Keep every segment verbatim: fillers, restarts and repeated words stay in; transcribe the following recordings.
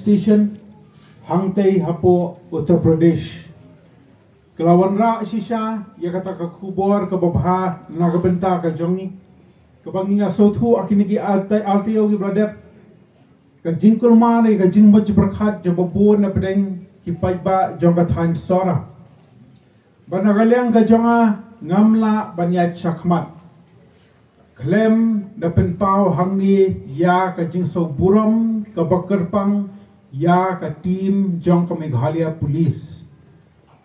Station hangtei hapoh Uttar Pradesh. Ka la wanrah shisha ïa kata ka khubor kaba bha na ka bynta ka jong ngi, kaba ngi ïa sngewthuh ha kine ki ar taïew ki ba la dep, ka jingkulmar ne ka jingmut jingpyrkhat jong ba bun na pdeng ki paidbah jong ka thaiñ Sohra, ba na ka liang ka jong nga ngam lah ban ïaid shakhmat khlem da pynpaw hangne ïa ka jingsngewburom kaba kyrpang ïa ka team jong ka Meghalaya Police,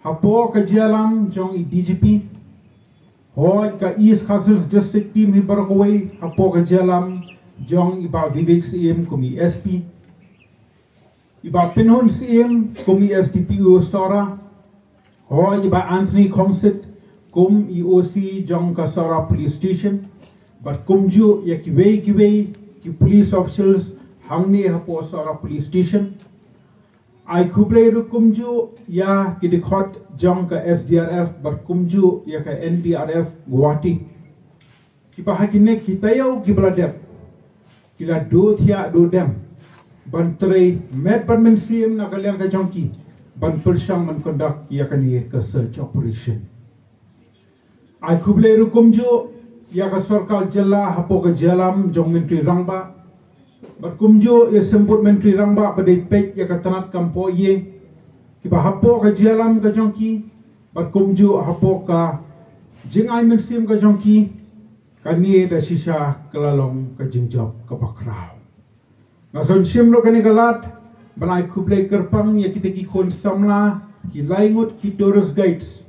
hapoh ka jingïalam jong i D G P, hooid ka East Khasi Hills District team hi baroh kawei, hapoh ka jingïalam jong i Bah Vivek Syiem kum i S P, i Bah Pynhun Syiem kum i S D P O Sohra, hooid i Bah Anthony Khongsit kum i O C jong ka Sohra Police Station, bad kumjuh ïa kiwei kiwei ki police officials hangne hapoh Sohra Police Station. Ai khublei ruh kumjuh ïa ki dkhot jong ka S D R F bad kumjuh ïa ka N D R F Guwahati, kiba ha kine ki taïew ki ba la dep ki la duh thiah duh dem ban trei met bad mynsiem na ka liang ka jong ki ban pyrshang ban conduct ïa kane ka search operation. Ai khublei ruh kumjuh ïa ka sorkar jylla hapoh ka jingïalam jong Myntri Rangbah, bad kumjuh ïa Symbud Myntri Rangbah ba dei peit ïa ka tnat kam poh ïing, kiba hapoh ka jingïalam ka jong ki bad kumjuh hapoh ka jingai mynsiem ka jong ki, kane da shisha ka la long ka jingjop kaba khraw. Nga sngewsih ruh kane ka lad ban ai khublei kyrpang ïa kita ki khun samla, ki lai ngut ki tourist guides,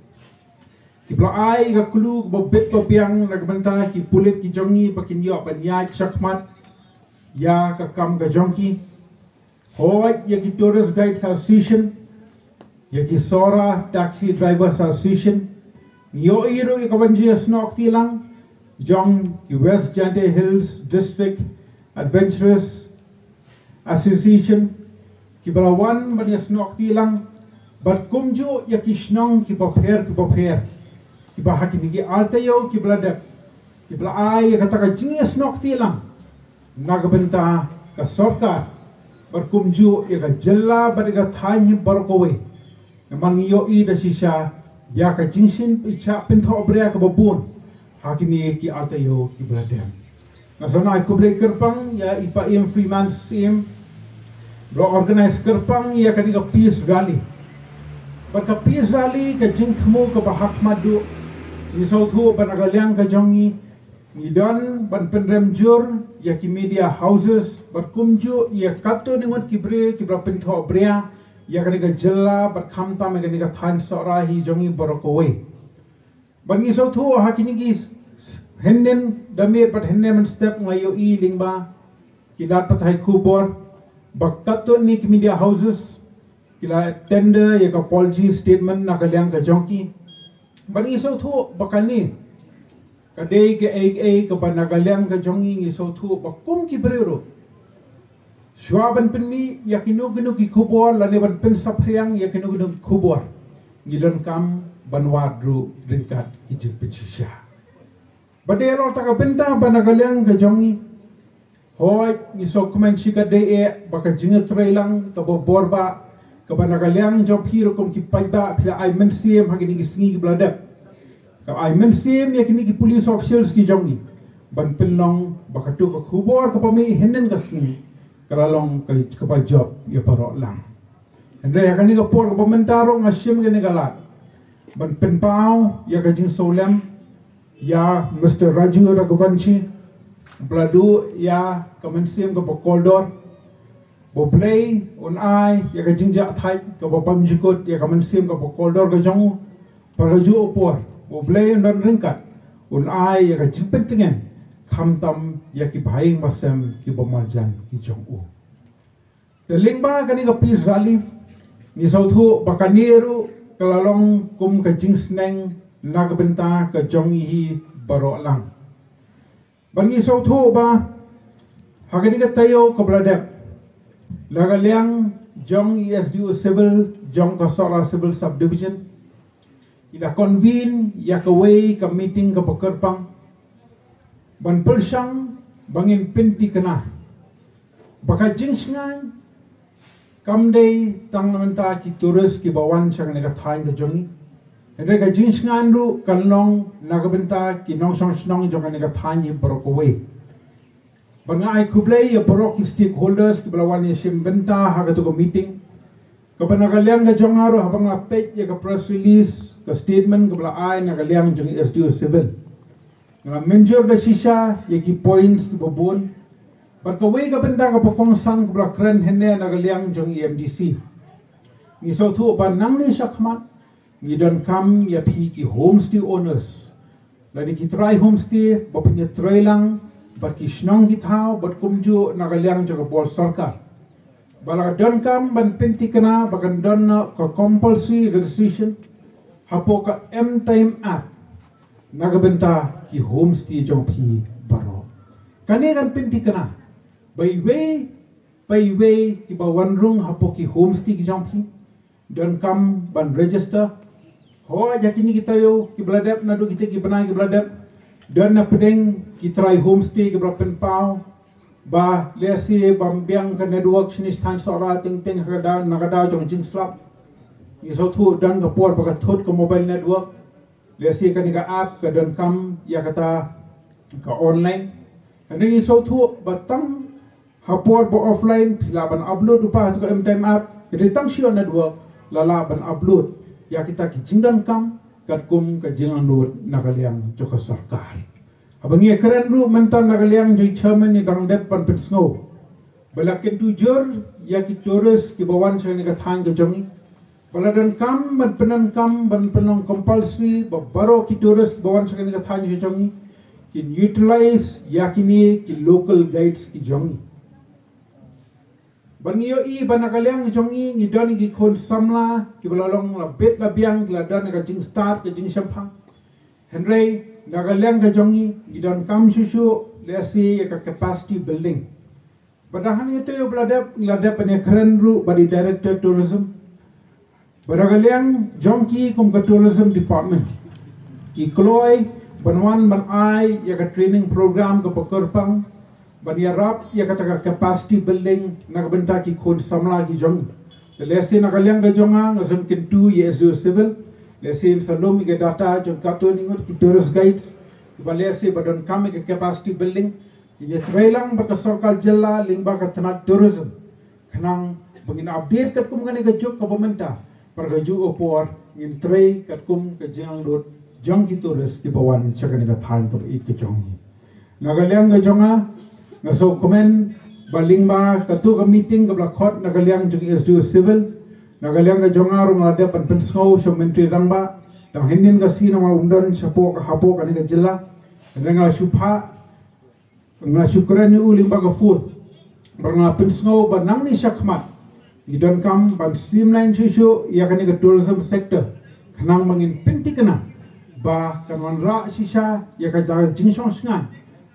kiba la ai ka clue kaba bit ba biang na ka bynta ki pulit ki jong ngi ba kin ïoh ban ïaid shakhmat ïa ka kam ka jong ki. Hooid ïa ki Tourist Guide Association, ïa ki Sohra Taxi Drivers Association, ngi ïohi ruh ïa ka ban jingïasnoh kti lang jong ki West Jaintia Hills District Adventurers Association, kiba la wan ban ïasnoh kti lang bad kumjuh ïa ki shnong kiba pher kiba pher, kiba ha kine ki ar taïew kiba la dep kiba la ai ïa kata ka jingïasnoh kti lang na ka bynta ka sorkar bad kumjuh ïa ka jylla bad ïa ka thaiñ baroh kawei. Namar ngi ïohi da shisha ïa ka jingshim pynshah pynthohbria kaba bun ha kine ki ar taïew kiba la dep. Nga sngewbha ai khublei kyrpang ïa i Bah Freeman Syiem ba la organise kyrpang ïa kane ka peace rally. Bad ka peace rally ka jingthmu kaba ha khmat duh, ngi sngewthuh ba na ka liang ka jong ngi ngi don ban pynrem jur ïa ki media houses bad kumjuh ïa katto katne ngut ki briew kiba la pynthohbria ïa kane ka jylla bad khamtam ïa kane ka thaiñ Sohra hi jong ngi baroh kawei. Bad ngi sngewthuh ha kine ki hynnin da miet bad hynnin mynstep nga ïohi lyngba ki lad pathai khubor ba katto katne ki media houses ki la tender ïa ka apology statement na ka liang ka jong ki. Bad ngi sngewthuh ba kane ka dei kaei kaei kaba na ka liang ka jong ngi ngi sngewthuh ba kum ki briew ruh, shuwa ban pynmih ïa kino kino ki khubor lane ban pynsaphriang ïa kino kino ki khubor, ngi donkam ban wad ruh ryngkat ki jingpynshisha. Ba dei halor kata ka bynta ba na ka liang ka jong ngi, hooid, ngi sngewkmen shikatdei eh ba ka jingïatreilang kaba bor bah kaba na ka liang jong phi ruh kum ki paidbah phi la ai mynsiem ha kine ki sngi kiba la dep. Ka ai mynsiem ïa kine ki police officials ki jong ngi ban pynlong ba kato ka khubor kaba mih hynnin ka sngi ka la long ka, kaba jop ïa baroh lang. Hynrei ha kane ka por kaba mynta ruh nga shim kane ka lad ban pynpaw ïa ka jingsngewlem ïa Mister Raju Raghuvanshi, ba la duh ïa ka mynsiem kaba kordor. Ba U Blei un ai ïa ka jingjahthait kaba bymjukut ïa ka mynsiem kaba kordor ka jong u. Bad ha kajuh ka por, ba U Blei un don ryngkat, un ai ïa ka jingpyntngen khamtam ïa ki bahaïing bahasem kiba marjan ki jong u. Te lyngba kane ka peace rally, ngi sngewthuh ba kane ruh ka la long kum ka jingsneng na ka bynta ka jong ngi hi baroh lang. Bad ngi sngewthuh ba ha kane ka taïew kaba la dep, na ka liang jong i S D O Civil jong ka Sohra Civil Subdivision, i la convene ïa kawei ka meeting kaba kyrpang ban pyrshang ba ngin pynthikna ba ka jingshngaiñ Kam dei tang na bynta ki tourist kiba wan sha kane ka thaiñ ka jong ngi, hynrei ka jingsngew ruh kan long na ka bynta ki nongshong shnong jong kane ka thaiñ hi baroh kawei. Bad nga ai khublei ïa baroh ki stakeholders kiba la wan ïashim bynta ha kato ka meeting. Kaba na ka liang ka jong nga ruh, haba nga peit ïa ka press release, ka statement kaba la ai na ka liang jong i S D O Civil, nga la mynjur da shisha ïa ki points kiba bun. Bad kawei ka bynta kaba kongsan kaba la kren hynne na ka liang jong i M D C, ngi sngewthuh ba nangne shakhmat ngi donkam ïa phi ki homestay owners, lane ki trai homestay, ba phin ïatreilang bad ki shnong ki thaw, bad kumjuh na ka liang jong ka bor sorkar, ba la donkam ban pynthikna ba kan don ka compulsory registration hapoh ka M Time app na ka bynta ki homestay jong phi baroh. Kane kan pynthikna ba iwei pa iwei kiba wan rung hapoh ki homestay ki jong phi, donkam ban register. Hooid, ïa kine ki taïew kiba la dep, naduh kita ki bnai kiba la dep, don na pdeng ki trai homestay kiba la pynpaw ba lehse bym biang ka network shane sha thaiñ Sohra, teng teng ha ka daw, na ka daw jong ka jingslap, ngi sngewthuh don ka por ba ka thut ka mobile network. Lehse kane ka app ka donkam ïa kata ka online. Hynrei ngi sngewthuh ba tang ha por ba offline phi lah ban upload u pass ha ka M Time app, hynrei tang shu ïoh network la lah ban upload ïa kita ki jingdonkam katkum ka jingangnud na ka liang jong ka sorkar. Haba ngi ïakren ruh mynta na ka liang jong i chairman, ngi dang dep ban pynsngew ba la kyntu jur ïa ki tourist kiba wan sha kane ka thaiñ ka jong ngi, ba la donkam ban pyndonkam ban pynlong compulsory ba baroh ki tourist ba wan sha kane ka thaiñ ka jong ngi kin utilize ïa kine ki local guides ki jong ngi. Bad ngi ïohi ba na ka liang jong ngi ngi don ki khun samla kiba la long la bit la biang, ki la don ka jingstad ka jingshemphang. Hynrei na ka liang ka jong ngi ngi donkam shuh shuh lehse ïa ka capacity building. Bad hangne ïa uto uba la dep, ngi la dep ban ïakren ruh bad i Director Tourism. Bad na ka liang jong ki kum ka Tourism Department, ki kloi ban wan ban ai ïa ka training program kaba kyrpang ban ïarap ïa kata ka capacity building na ka bynta ki khun samla ki jong ngi. Te lehse na ka liang ka jong nga, nga sngewkyntu ïa S D O Civil, lehse yn sa lum ïa ka data jong katto katne ngut ki tourist guides kiba lehse ba donkam ïa ka capacity building. Ngin ïatreilang bad ka sorkar jylla lyngba ka tnat tourism, khnang ba ngin update katkum kane ka juk kaba mynta, bad kajuh ka por ngin trei katkum ka jingangnud jong ki tourist kiba wan sha kane ka thaiñ kaba ïeit ka jong ngi. Na ka liang ka jong nga, nga sngewkmen ba lyngba kato ka meeting kaba la khot na ka liang jong S D O Civil, na ka liang ka jong nga ruh nga la dep ban pynsngew sha u Myntri Rangbah, dang hynnin ka sngi namar um don shapoh ka, hapoh kane ka jylla. Hynrei nga la shu phah, nga shu kren ïa u lyngba ka phone, bad nga la pynsngew ba nangne shakhmat ngi donkam ban streamline shuh shuh ïa kane ka tourism sector, khnang ba ngin pynthikna ba kan wanrah shisha ïa ka jingshong shngain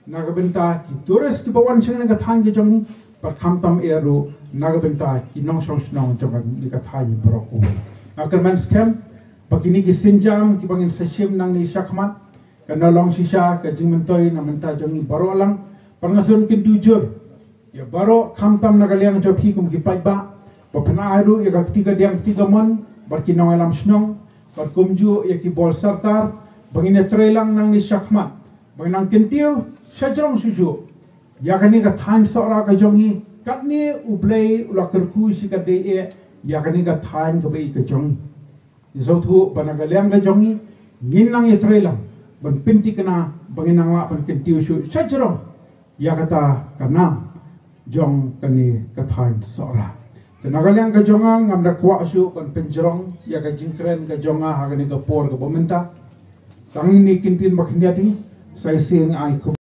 na ka bynta ki tourist kiba wan sha kane ka thaiñ ka jong ngi, bad khamtam eh ruh na ka bynta ki nongshong shnong jong kane ka thaiñ baroh kawei. Nga kyrmen skhem ba kine ki sienjam kiba ngin sa shim nangne shakhmat kan da long shisha ka jingmyntoi na bynta jong ngi baroh lang. Bad nga sngewkyntu jur ïa baroh, khamtam na ka liang jong phi kum ki paidbah, ba phin ai ruh ïa ka kti kadiang kti kamon bad ki nongïalam shnong, bad kumjuh ïa ki bor sorkar, ba ngin ïatreilang nangne shakhmat, ba ngin nang kyntiew shajrong shuh shuh ïa kane ka thaiñ Sohra ka jong ngi, katne U Blei u la kyrkhu shikatdei eh ïa kane ka thaiñ kaba ïeit ka jong ngi. Ngi sngewthuh ba na ka liang ka jong ngi ngin nang ïatreilang ban pynthikna ba ngin nang lah ban kyntiew shuh shajrong ïa kata ka nam jong kane ka thaiñ Sohra. Te na ka liang ka jong nga, ngam da kwah shuh ban pynjrong ïa ka jingkren ka jong nga ha kane ka por kaba mynta. Tang kine ki ktien ba khyndiat hi, sa shisien ai khublei.